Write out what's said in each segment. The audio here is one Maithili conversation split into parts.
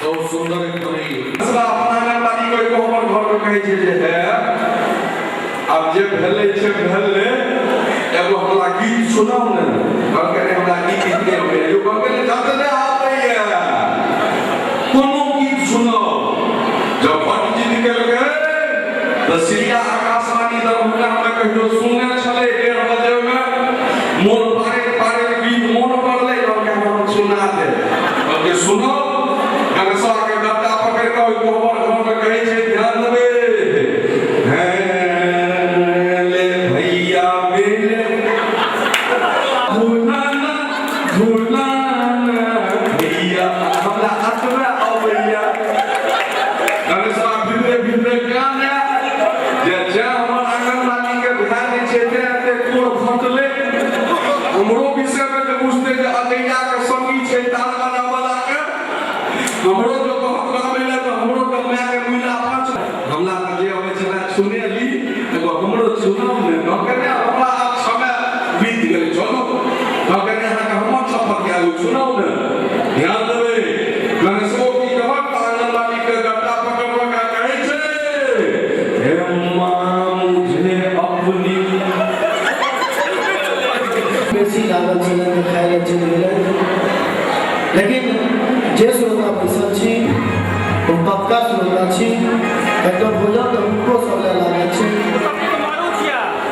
बहुत सुंदर एक अपना आंगनबाड़ी के कोहबर घर के कहै छै जे हे आब जे भेलै छै भेलै, एगो हमरा गीत सुनाउ ने। कहलकै नहि, हमरा गीत गीत नहि अबैए। यो कहलकै नहि, जतने आबैए कोनो गीत सुनाउ। जब बड जिद केलकै तऽ सिरिया आकाशवाणी दरभंगामे कहियो सुनने छलै 1:30 बजेमे, मोन पाड़ैत पाड़ैत गीत मोन पड़लै। कहलकै हमरा सुना दे। कहलकै सुनाउ। गणेशवा के गट्टा पकड़ि कऽ ओहि कोहबर घरमे कहै छै, ध्यान देबै, ले भैया मेरे झूलाना झूलाना भैया, हमरा अतबे अबैया। गणेशवा भीतरे भीतरे काने जे जे हमर आंगनबाड़ी के भाय नहि छै तें एते कोर फटलै। हमरो विषयमे जे बुझतै जे अजैया के संगी छै ताल बजा बजा के, हमरो जो कहत गाबै लए तऽ हमरो तऽ मायके मुइला पाँच। हमरा तऽ जे अबै छलै सुनेली, एगो हमरो सुनाउ ने। कहलकै नहि, हमरा आब समय बीत गेलै, चलू। कहलकै नहि, अहाँके हमर शपथ आगू सुनाउ ने। ध्यान देबै, गणेशो की कहत तऽ आंगनबाड़ी के गट्टा पकड़लक आ कहै छै, हे माँ मुझे अपनी बेसी लागल छलनि जे खाय लए चलि गेलथि, लेकिन जे श्रोता बैसल छी ओ पक्का श्रोता छी। एकटा भोजन तऽ हुनको सब लए लागल छै।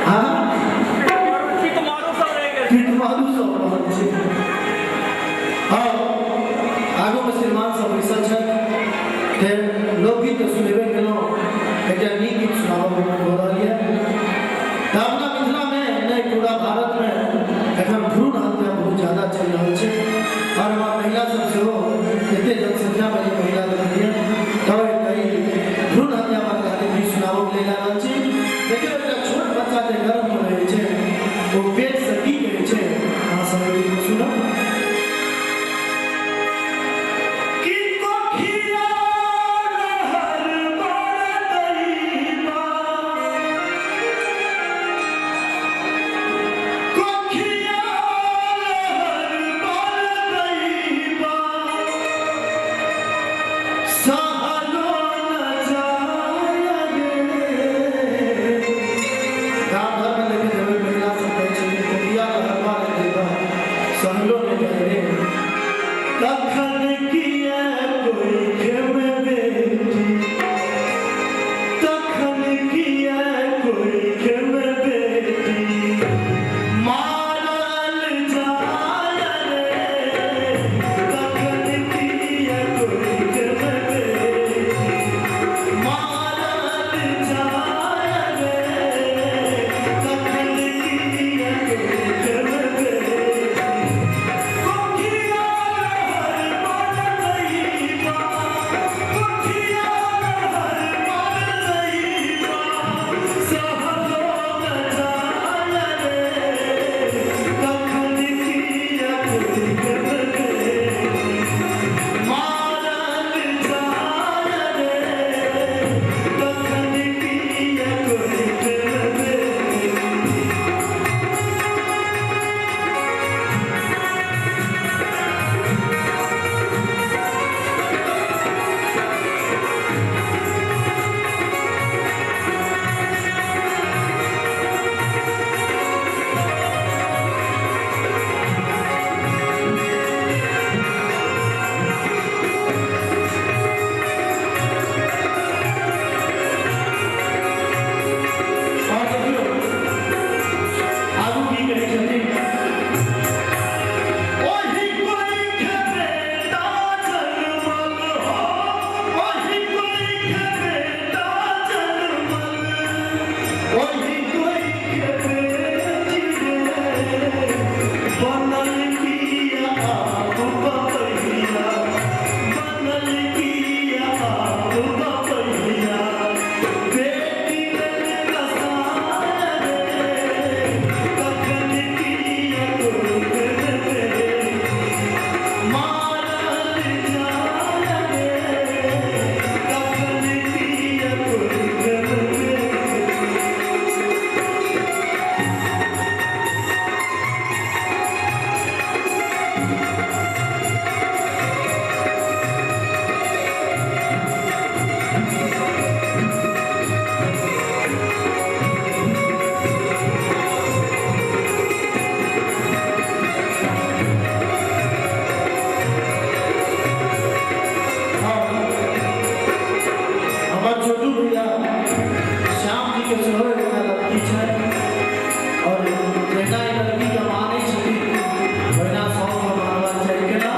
हाँ, पीठमारू सब रहल छै। हँ, आगूमे श्रीमान सब बैसल छथि। फेर लोकगीत तऽ सुनेबे केलहुँ, एकटा नीक गीत सुनाबऽ भऽ रहल यऽ। तऽ अपना मिथिलामे नहि, पूरा भारतमे एखन भ्रूण हत्या बहुत ज्यादा चलि रहल छै आओर वहाँ महिला सब सेहो एते जनसंख्यामे जे महिला देखलियै, तऽ ई भ्रूण हत्या वाला गीत सुनाबऽ लेल रहल छी। देखियौ, एकटा छोट बच्चा जे गर्भमे रहै छै ओ पेटसँ की कहै छै, अहाँ सब सुनब। कि कोखिया लहर बरतैबा, कोखिया लहर बरतैबा, सहलो न जाय रे। गाम घरमे लेकिन जेबै, महिला सब कहै छै, कोखिया लहर बरतैबा, सहलो न जाय रे। तखन किया कोई खेमे बेटी, तखन किया कोई खेमे बेटी मारल जाय रे, तखन किया कोई खेमे बेटी। और छोटू भैया श्याम जी के सेहो एकटा लड़की छनि और जहिना ई लड़की के मानै छथिन ओहिना सबके मानबाक चाही। केना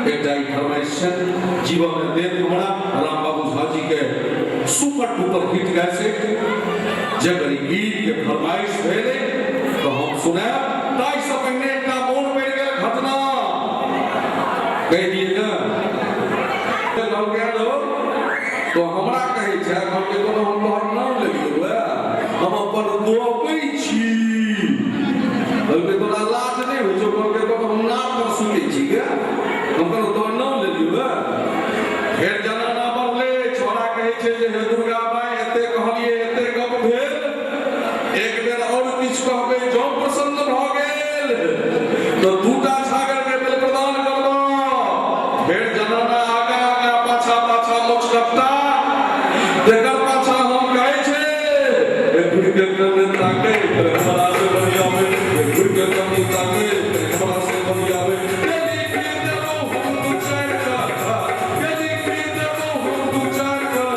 एकटा ई फरमाइश छै जीवन में देत हमरा राम बाबू झा जी के सुपर डुपर हिट कैसेट, जकर ई गीत के फरमाइश भेलै तऽ हम सुनायब। ताहिसँ पहिने एकटा मोन पड़ि गेल घटना, कहि दिए ने कहलकै हेलो, तो हमरा कहै छै, कहलकै कोनो हम तोहर नाम लेलियौ हे, हम अपन गबै छी। कहलकै तोरा लाज नहि होइ छौ? कहलकै कोनो हम नाम पर सुनै छी गे, हम कहलहुँ तोहर नाम लेलियौ हे। फेर जनाना बढ़ले, छोड़ा कहै छै जे हे दुर्गा माय, एते कहलियै, एते गप भेल, एक बेर आओर किछु कहबै जँ प्रसन्न भऽ गेल तऽ दूटा छागर के बलि प्रदान करबह। फेर जनाना आगा आगा पाछा पाछा मोचकट्टा, तेकर पाछा हम कहै छै ए घुरि के कने ताकै हमरा से बरियावे, ए घुरि के कने ताकै हमरा से बरियावे, के लिखि देबौ हम दू चारि कथा, के लिखि देबौ हम दू चारि कथा।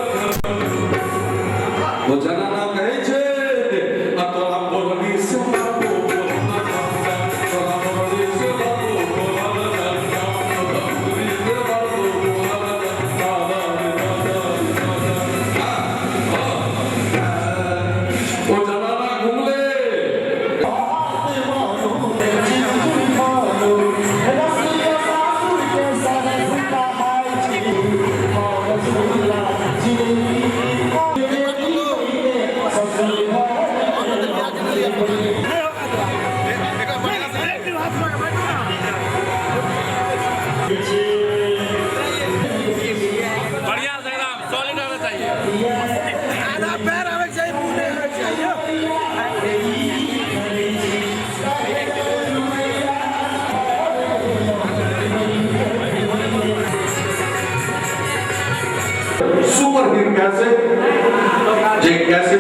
ओ जनाना कहै छै आ तोरा बोलनी से बाबू बोलना जानता, तोरा बोलनी से बाबू बोलना जानता, तोरा बोलनी से बाबू बोलना जानता। ओ जनाना घुमले। बढ़िया से एकदम सॉलिड होना चाहिए। आधा पैर आवे चाहिए, मुंह नहीं आवे चाहिए। सुपर हिट कैसे जे कैसे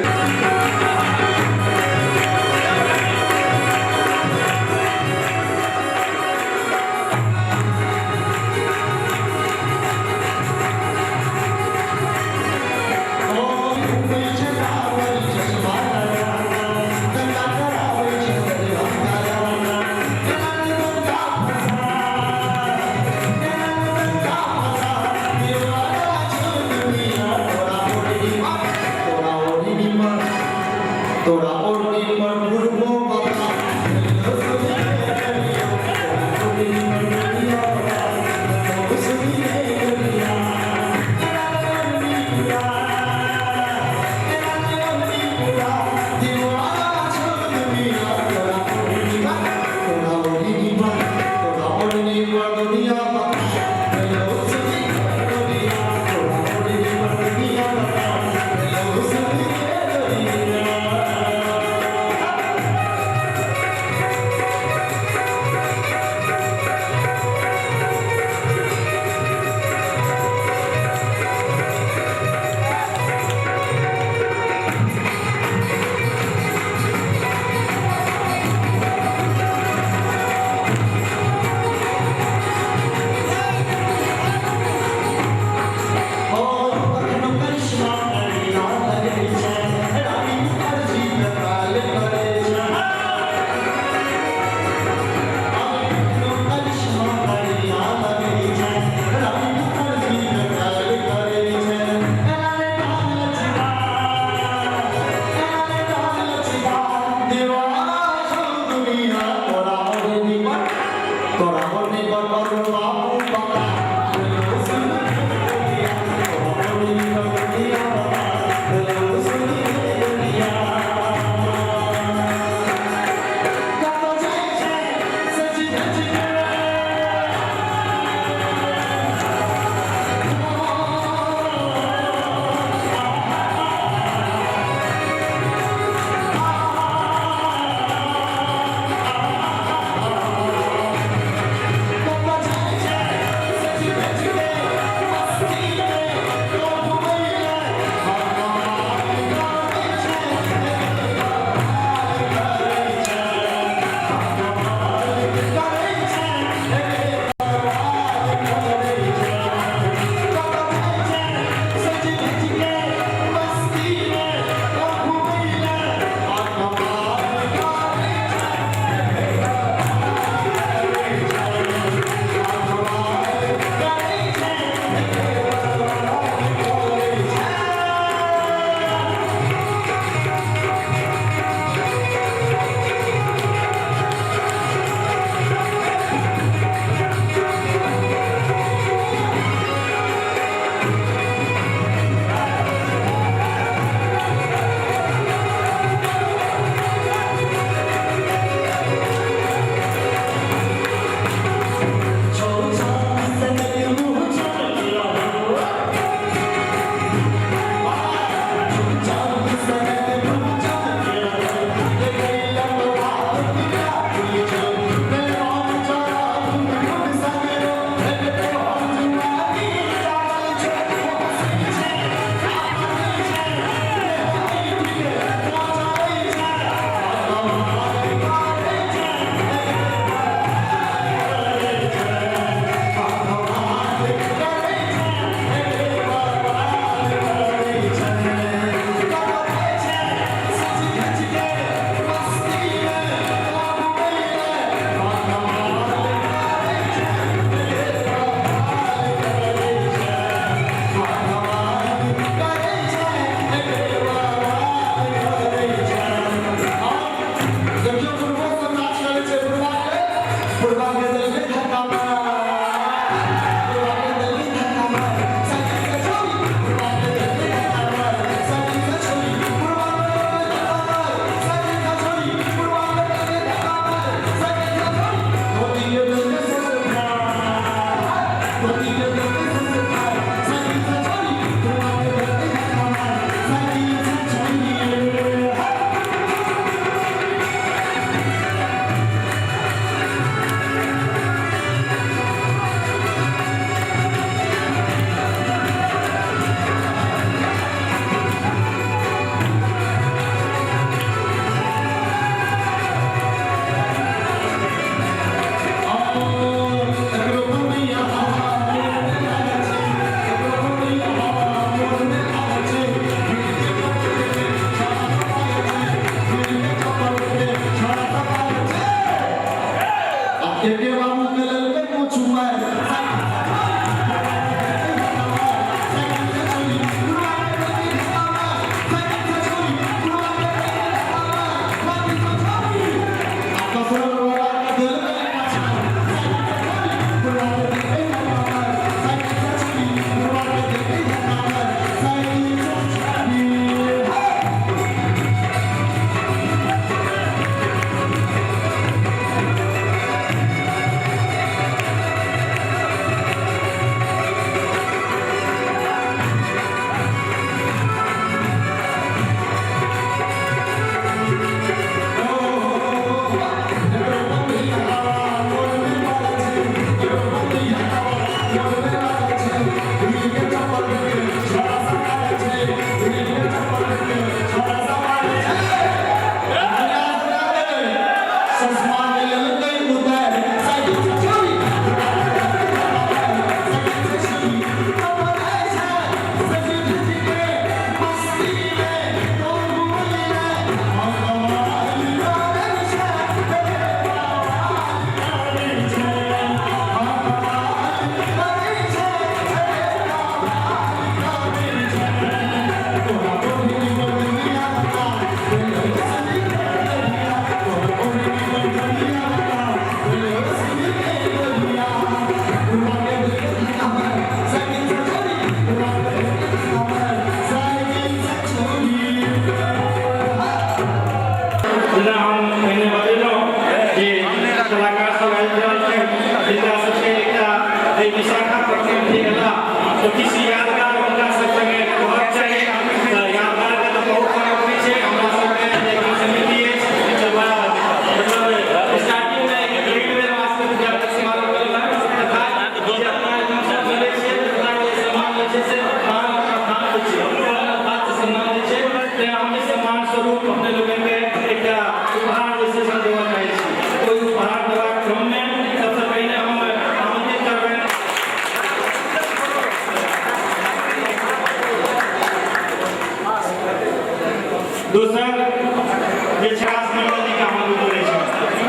जे प्रकाश मंडल जी के आमंत्रित करै छी।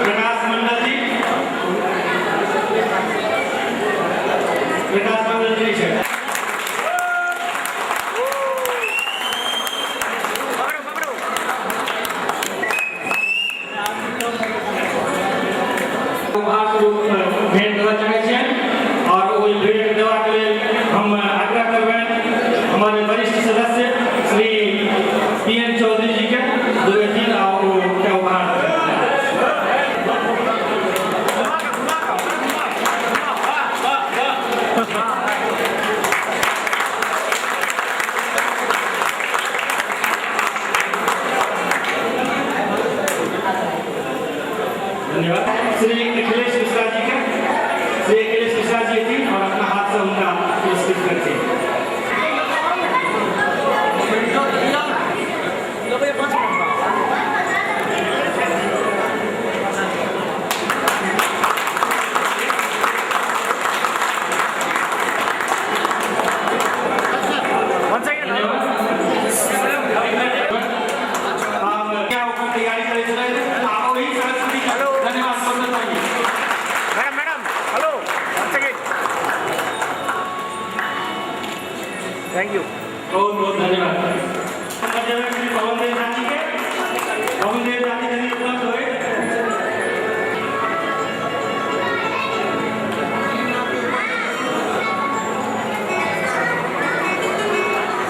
प्रकाश मंडल जी, प्रकाश मंडल जी छै। उपहार स्वरूप भेंट देबऽ चाहै छियनि आओर ओहि भेंट देबाक लेल हम आग्रह करबनि हमर वरिष्ठ सदस्य श्री पी एन चौधरी जी के दू तीन आ ओ एकटा उपहार। धन्यवाद श्री अखिलेश मिश्रा जी के। श्री अखिलेश मिश्रा जी थी और अपना हाथ से उनका पुरस्कृत करते हैं। आप क्या ऊपर तैयारी करै छलै आ ओहि सरस्वती। धन्यवाद, सुंदर। Madam, madam, hello, one second. Thank you. बहुत बहुत धन्यवाद। श्री पवन देव झा जी के, पवन देव झा जी यदि उपलब्ध होय।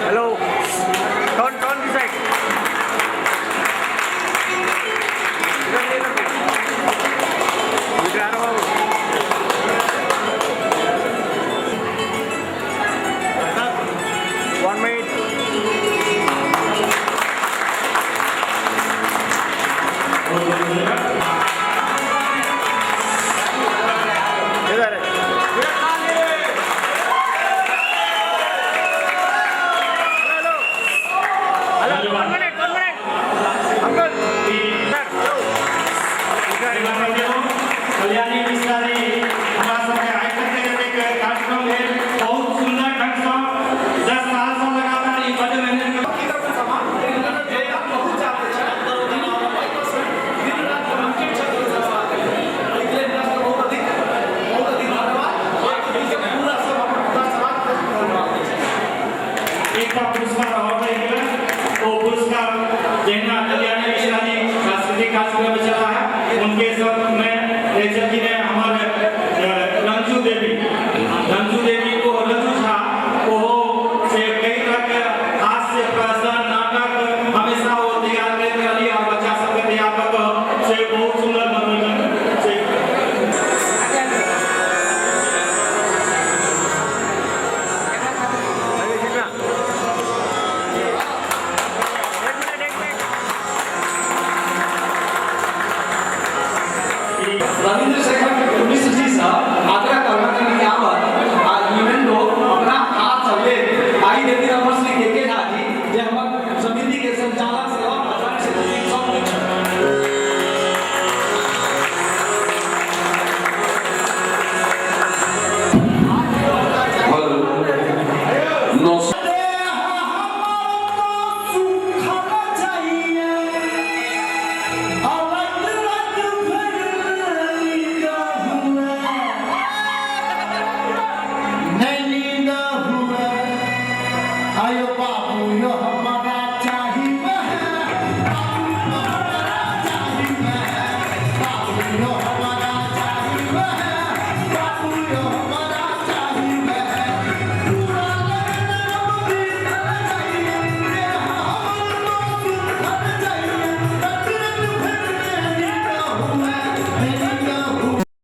Hello, turn, turn this side. इधर, इधर, इधर आ रहा हूँ। One minute. बहुत बहुत धन्यवाद। इधर है। Hello, hello, one minute, one minute. Uncle, sir, hello. Kalyani Mishra ji हमरा सबके आइ तक के जतेक कार्यक्रम भेल, बहुत सुंदर ढंगसँ 10 सालसँ लगातार ई बड्ड मेहनत। बहुत चाहते छै दिन रात कमिटेड छै एहिके लेल हिनका बहुत अधिक, बहुत अधिक धन्यवाद। पूरा सब, अपन पूरा समाज के धन्यवाद दै छै। एकटा पुरस्कार आओर रहि गेल। ओ पुरस्कार जहिना कल्याणी मिश्रा जी सांस्कृतिक कार्यक्रम में चला है, उनके सब